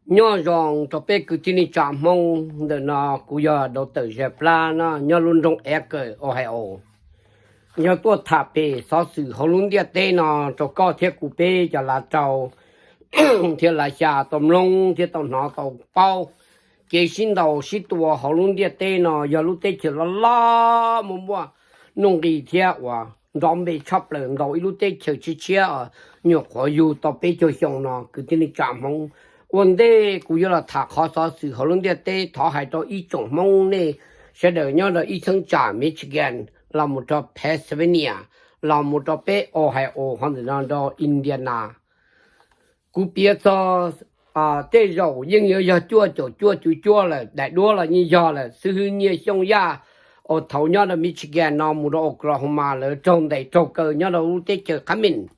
Nyob zoo rau peb kwv tij neej tsa Hmoob ntawm no, kuv yog Dau Tawm Zais Plab no nyob lub nroog Akron, Ohio. Yog tuaj tham pem xov xwm hauv lub ntiaj teb no rau koj thiab kuv peb cov lav rau thiab lav xya tau mloog thiab tau hnov tau paub. Kev sib ntaus sib tua hauv lub ntiaj teb no yog lub teb chaws loj loj muaj muaj nuj nqis thiab uas nrov npe tshaj plaws ntaus ib lub teb chaws tshiab tshiab nyuam qhuav yug tau peb caug xyoo no kwv tij neej tsa Hmoob. Ua ntej kuv yuav los tham qhov xov xwm hauv lub ntiaj teb, thov hais rau ib tsoom Hmoob nej sawv daws nyob rau ib cheeb tsam Michigan los mus rau Pennsylvania los mus rau peb Ohio ho ntawm no rau Indiana. Kuv piav txog tej zaum yeej yuav yog cuaj caum cuaj cuv cuaj lawm, daim duab los yeej yog lawm, xib hwb Nyiaj Xyooj Yaj uas thaud nyob rau Michigan no mus rau Oklahoma lawv raug ntes raug kaw nyob rau lub teb chaws Cummings.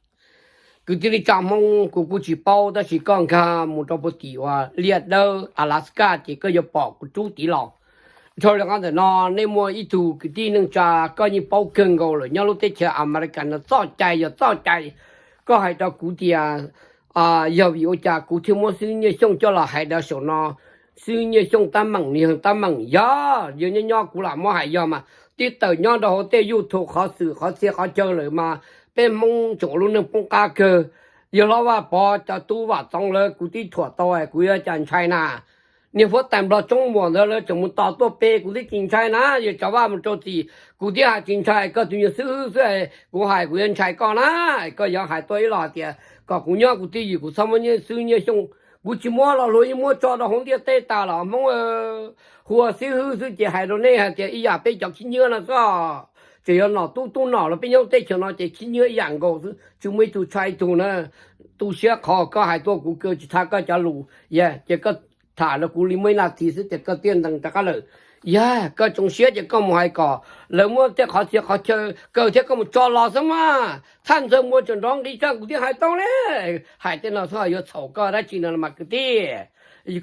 Kwv tij neej tsa Hmoob, kuv kuj tsis paub tab sis koj nkag mus rau puag tim uas liaj dawb Alaska ces koj yuav pom kuv rub tid los. Dhau li qhov ntawm no, nej muaj ib tug kwv tij neej tsa koj yeej paub kawg nkaus lawm, nyob lub teb chaws America no txoj cai yog txoj cai. Koj hais rau kuv tias yog vim ua cas kuv thiaj muab xib hwb Nyiaj Xyooj coj los hais rau saum no, xib hwb Nyiaj Xyooj tab meeg nws yog tab meeg, yog yog nyob nyob kuv lam muab hais yog mas tib tawm nyob rau hauv tej YouTube qhov xwm qhov txhia qhov chaw lawm mas peb Hmoob tseem ua lub neej poob qab kawg. Yawg hlob Vaj Pov cov tub Vam Txoov lawv kuv tib thuam tau kuv yuav cas ntshai na. Niag huab tais Nplog Tsoob Muas ntawd lawv tseem mus tos tuaj pe kuv twb tsis ntshai na, yog cov vaj mus rau txim kuv twb hais tsis ntshai, koj tus nyuag xib hwb xwb kuv hais kuv yuav ntshai koj na. Koj yuav hais tuaj ib los hais tias kom kuv nyob kuv twj ywm kuv txhob muab xib hwb Nyiaj Xyooj, kuv tsis muab los luag yeej muab tso rau hauv ntiaj teb tas los Hmoob hu ua xib hwb xwb ces hais rau nej hais tias ib yam peb cov khib nyiab no xwb. Tseem yog nom tub tub nom los peb nyob teb chaws no ces khib nyiab ib yam nkaus xwb, tsis muaj ib tug tshaj ib tug na. Tu siab qhov koj hais tuaj kuv kaw tsis thaj koj cov lus, yog ces koj tham rau kuv li muaj ib nas this xwb ces koj tiaj ntees rov qab lawm. Yog koj tsoom siab ces koj mus hais kom lawv muab tej qhov txhia qhov chaw kaw thiab koj mus tso los xwb mas. Thaj Ntxawg Muas tseem nrov nqi tshaj kuv thiaj hais tau ne. Hais tej no xwb yuav txhaum koj dab tsi no mas kwv tij?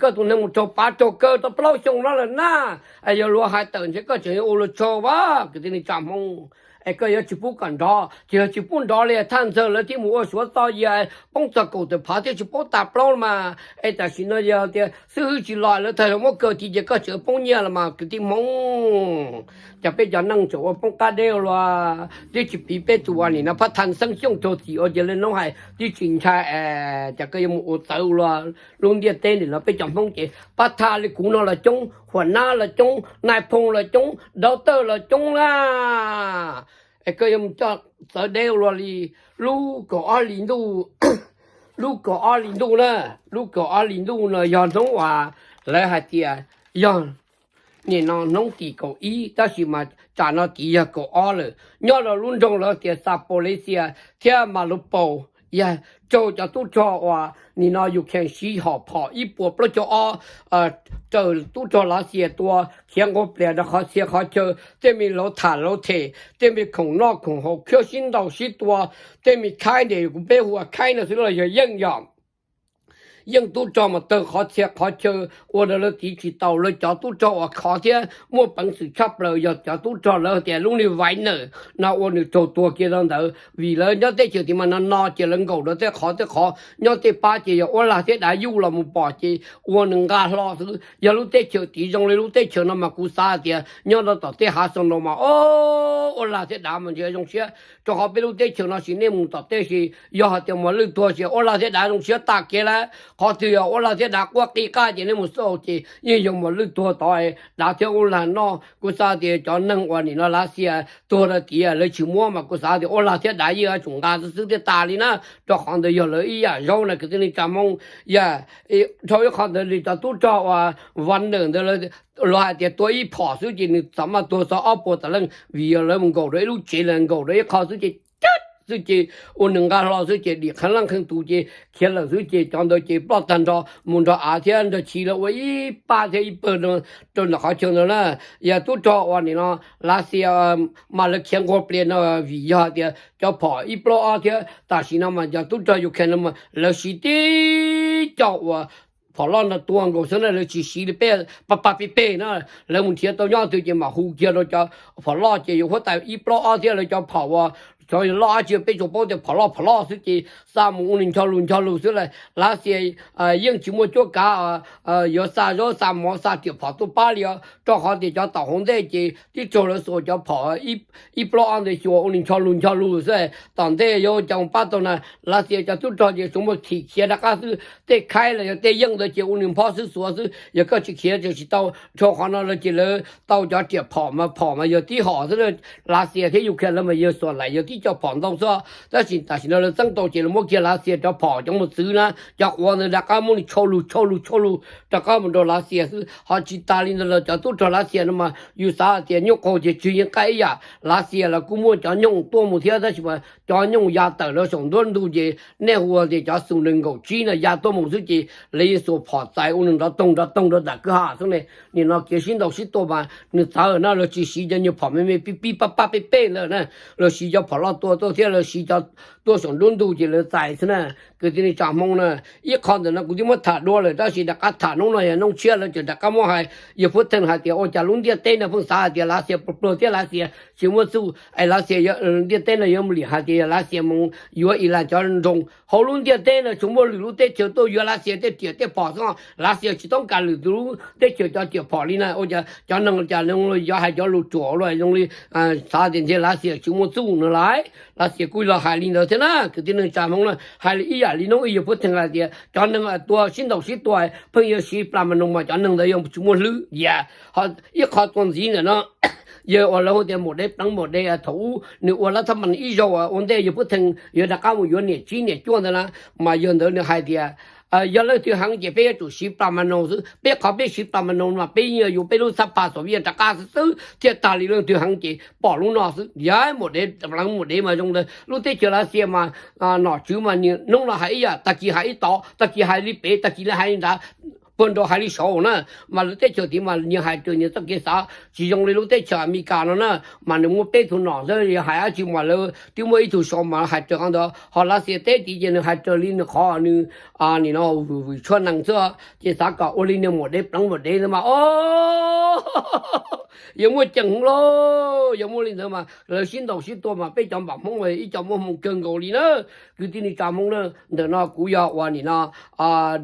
Koj tus neeg mus raug pav raug kaw tau plaub xyoo no lawm na, yog luag hais tawm ntshe koj tseem ua luag tsaug as kwv tij neej tsa Hmoob. Es koj yuav tsis pub kom nrov, ces yog tsis pub nrov li Thaj Ntxawg lawv thiaj mus ua Suav txoj yas poob txog kaum tawm phav thiaj tsis paub tas plaub mas. Es tam sim no yog tias xib hwb tsis los lawv tag muab kaw tid ces koj tseem poob nyiaj los mas kwv tij Hmoob. Ces peb cov neeg tseem ua poob qab deb ua luaj, twb tsis piv peb tus uas nim no Phab Thaj Xeeb Xyooj raug txim ua ces lawv noob hais twb tsis ntshai es ces koj yuav mus ua txawv ua luaj. Lub ntiaj teb nim no peb cov Hmoob ces Phab Thaj li kuv no los coob, Huam Nab los coob, Nais Phoo los coob, Dau Tawj los coob na. Es koj yuav mus coj txawv deb ua luaj li. Lub kaum ob hlis ntuj, lub kaum ob hlis ntuj na, lub kaum ob hlis ntuj no yog hnub uas lawv hais tias yog nim no hnub tim kaum ib tab sis mas tsam no tid yog kaum ob lawm, nyob rau lub nroog lawv tias Zaporizhzhia thiab Mariupol, yog raug cov tub rog uas nim no Ukraine siv hom phom ib puas plaub caug ob, raws tub rog Lav Xias tua khiav nquag plias rau qhov txhia qhov chaw, tej me lawv tham lawv them, tej me khoom noj khoom haus khiav sib ntaus sib tua, tej me khaib ntawm kuv peb hu ua khaib no xwb los yog yeej yom. Yeej tub rog mas tawg qhov txhia qhov chaw ua rau lawv tiv tsis tau. Lawv cov tub rog uas khov thiab muaj peev xwm tshaj plaws yog cov tub rog lawv tias lub niag Wagner no ua nws raug tuag kiag rau ntawd, vim lawv nyob teb chaws tid mas no no ces lawv nkaum rau tej qhov tej qhov, nyob tej pab ces yog uab lag thiab dav yuj los mus pom ces ua nws nqa hlo xwb. Yog lub teb chaws tid zoo li lub teb chaws no mas kuv xav hais tias nyob rau tom tej hav xoo no mas uab lag thiab dav mas ntshe zoo siab, rau qhov peb lub teb chaws no sim nej mus tom tej sis yog hais tias mos lwj tuag sis uab lag thiab dav zoo siab tag kev lawm. Qhov twg yog uab lag thiab dav quaj qij qaj ces nej mus xauj ces yeej yog mos lwj tuag tod, dav thiab uab lag noj. Kuv xav tias cov neeg uas nim no Lav Xias tuag rau tid lawv tsis muab mas kuv xav tias uab lag thiab dav yeej yuav tsum nqa xwb xwb thiaj tas li na, rau qhov ntawd yog lawv ib yam zaub na kwv tij neej tsa Hmoob. Yog dhau ib qho ntawd li cov tub rog uas Wagner ntawd los hais tias tua ib phom xwb ces nws txam maj tuag txog ob puas tawm leej vim yog lawv mus nkaum rau ib lub tsev los nkaum rau ib qho xwb ces cab xwb ces ua nws nqa hlo xwb ces dim qhee leej qhee tus ces khiav lawm xwb ces cov ntawd ces ploj tag nrho mus nrog av thiab nrog chiv lawv ua ib pab thiab ib pawg rau ntawm qhov chaw ntawd na. Yog tub rog uas nim no Lav Xias mas lawv khiav nquag plias no vim yog tias cov phom ib plaub ob thiab tam sim no mas cov tub rog Ukraine no mas lawv siv tib co uas phom loj no tua nkaus xwb na, lawv tsis siv li peb pa pa pig peg na. Lawv mus nrhiav tau nyob twg ces mam hu kiag rau cov phom loj ces yuav huab tais ib plaub ob thiab lawv cov phom uas Xyov yog loj dab tsi peb tsuas paub tias phom loj phom loj xwb ces xa mus ua nws ncho lus ncho lus xwb las. Lav Xias yeej tsis muaj cuab kav yuav xa zaub xa mov xa riam phom tuaj pab li os, rau qhov tias cov tom hauv ntej ces tib tug lawv xuas cov phom ib plaub ob ntawd xyuas ua nws ncho lus ncho lus xwb. Tom ntej yuav ua cas mus pab tau na. Lav Xias cov tub rog ces tsuas muaj thim khiav rov qab xwb, tej khaib los yog tej yeej ntawd ces ua nws nphob xwb xuav xwb. Yog koj tsis khiav ces tsis tau. Dhau qhov no lawm ces lawv tau cov riam phom mas phom mas yog tib hom xwb. Lav Xias thiab Ukraine lawv mas yog xuas laim yog tib co phom ntau xwb, tab sis tam sim no lawv txeeb tau ces lawv muab kiag Lav Xias cov phom cov mus txwv na, cov quav ntawd rov qab muab nws tshau lus tshau lus tshau lus rov qab mus rau Lav Xias xwb. Ho tsis tas li ntawd los cov tub rog Lav Xias no mas yus xav hais tias nyuj qaug ces tsw yeej qab ib yam. Lav Xias los kuj muaj cov nyooj tuaj mus thiab tab sis mas cov nyooj ya tawm lawv saum nruab ntug ces nej hu tias cov xu nees nkaum tsib no ya tuaj mus xwb ces lawv yeej xuas phom txais ua nws nrov toog nrov toog rau ntawm kwj ha xwb ne. Nim no kev sib ntaus sib tua mas nws txawv na, lawv tsis siv cov nyuag phom me me pib pib pab pab peb peb ntawd na, lawv siv cov phom loj tua tuaj thiab lawv siv cov tuaj saum nruab ntug ces lawv txais xwb na. Kwv tij neej tsa Hmoob na, ib qho ntawm no kuv twb muab tham dua lawm tab sis rov qab tham hnub no yog hnub tshiab lawv tseem rov qab muab hais, yawg Phuv Theej hais tias ua cas lub ntiaj teb no pheej xav hais tias Lav Xias pluag pluag thiab Lav Xias tsis muaj txuj es Lav Xias, ntiaj teb no yuav mus lim hais tias Lav Xias mus yuav Iran cov nroog. Hauv lub ntiaj teb no tsis muaj lwm lub teb chaws tuaj yuav Lav Xias tej riam tej phom xwb. Lav Xias tsis toob kas lwm tus lub teb chaws cov riam phom li na. Ua cas cov neeg cas zoo li yuav hais cov lus ruam ua luaj zoo li xav tias ntshe Lav Xias tsis muaj txuj no lawm. Lav Xias kuj los hais li ntawd thiab na. Kwv tij neej tsa Hmoob na, hais li ib yam li hnub ib yawg Phuv Theej hais tias cov neeg tua sib ntaus sib tua pheej yuav siv plas ma noos mas cov neeg ntawd yog tsis muaj hlwb yam. Ho ib qho txuas ntxiv ntawm no, yawg uas lawv hu tias Maum Dev Pleev Maum Dev thaum ub nws ua lab thab mas ib zaug ua ntej yawg Phuv Theej yuav rov qab mus yuav niam tsib niam cuaj ntawd na, mas yawg ntawd nws hais tias yog leej twg heev ces peb yuav tsum siv plas ma noos xwb. Peb qhov peb siv plas ma noos mas peb yeej yuav peb lub xab pha xov viaj rov qab xwb xwb thiaj tag li. Leej twg heev ces pom lub no xwb. Yog Maum Dev Pleev Maum Dev mas zoo ntawd. Lub teb chaws Lav Xias mas nom tswv mas nws hnub no hais ib yam, tag kis hais ib tod, tag kis hais li pem, tag kis li hais li nrad, puag nraud hais li saud na. Mas lawv teb chaws tid mas nyias hais raws nyias txoj kev xav, tsis zoo li lub teb chaws Amelikas no na, mas nws muaj peb tug nom xwb, yog hais dab tsi mas lawv twb muaj ib tug saud mas hais raws qhov ntawd. Ho Lav Xias teb tid ces nws hais raws li nws qhov nws nim no vwm tshuaj nees xwb. Ces xav kom ua li niag Maum Dev Pleev Maum Dev ntawd mas o, yog muaj ceem hwv lauj. Yog muaj li ntawd mas lawv sib ntaus sib tua mas peb cov npam Hmoob ib co muaj hmoo kawg nkaus li na. Kwv tij neej tsa Hmoob na, ntawm no kuv yog uas nim no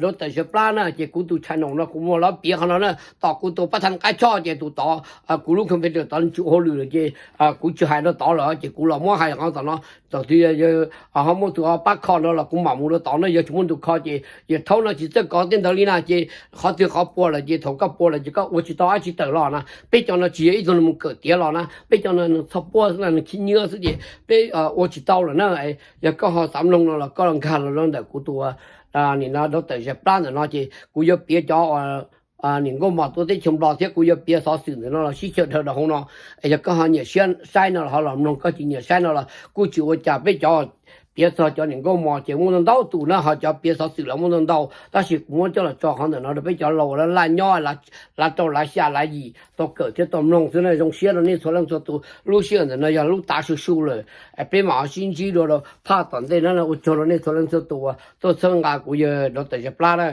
Doctor Zaj Plab na, ces kuv tus channel no kuv muaj lov piav qhov no na. Tom kuv tus pab thaj qaib choj ces tus tod, kuv lub computer tod tsis ua hauj lwm lawm ces kuv tsis hais rau tod lawm ces kuv los muab hais qhov tom no. Thaum twg yog ho muaj tus pab kho no los kuv mam mus rau tod na, yog tsis muaj tus kho ces yawg thaub no tsis txawj kov tej ntawd li na. Ces qhov twg qhov puas lawm ces thaum koj puas lawm ces koj ua tsis tau dab tsi tawm los na. Peb cov no tsis yog ib tug nws mus kawm tiav los na, peb cov no nws txhoj puab xwb na, nws khib nyiab xwb ces peb ua tsis tau lawm na. Yog koj ho xav mloog no los koj los nkag los rau ntawm kuv tus nim no Doctor Zaj Plab ntawm no ces kuv yuav piav cov niam nkauj mos tuaj teb chaws Nplog thiab kuv yuav piav xov xwm ntawm no los sib xyaw dhawv rau hauv no. Yog koj ho nyiam saib no los ho los mloog, koj tsis nyiam saib no los kuj tsis ua cas. Peb cov piav txog cov niam nkauj mos ces muaj ntau ntau tus na, ho cov piav xov xwm los muaj ntau ntau, tab sis kuv muab coj los tso qhov ntawm no rau peb cov laus laj nyob lav rau lav xya lav yim tau kawm thiab tau mloog xwb na. Zoo siab rau nej txhua leej txhua tus. Lub sij hawm ntawm no yog lub tav su su lawm, peb mam ho sib ntsib dua rau phaj tom ntej na. Ua tsaug rau nej txhua leej txhua tus uas tuaj txhawb nqa kuv yawg Doctor Zaj Plab na.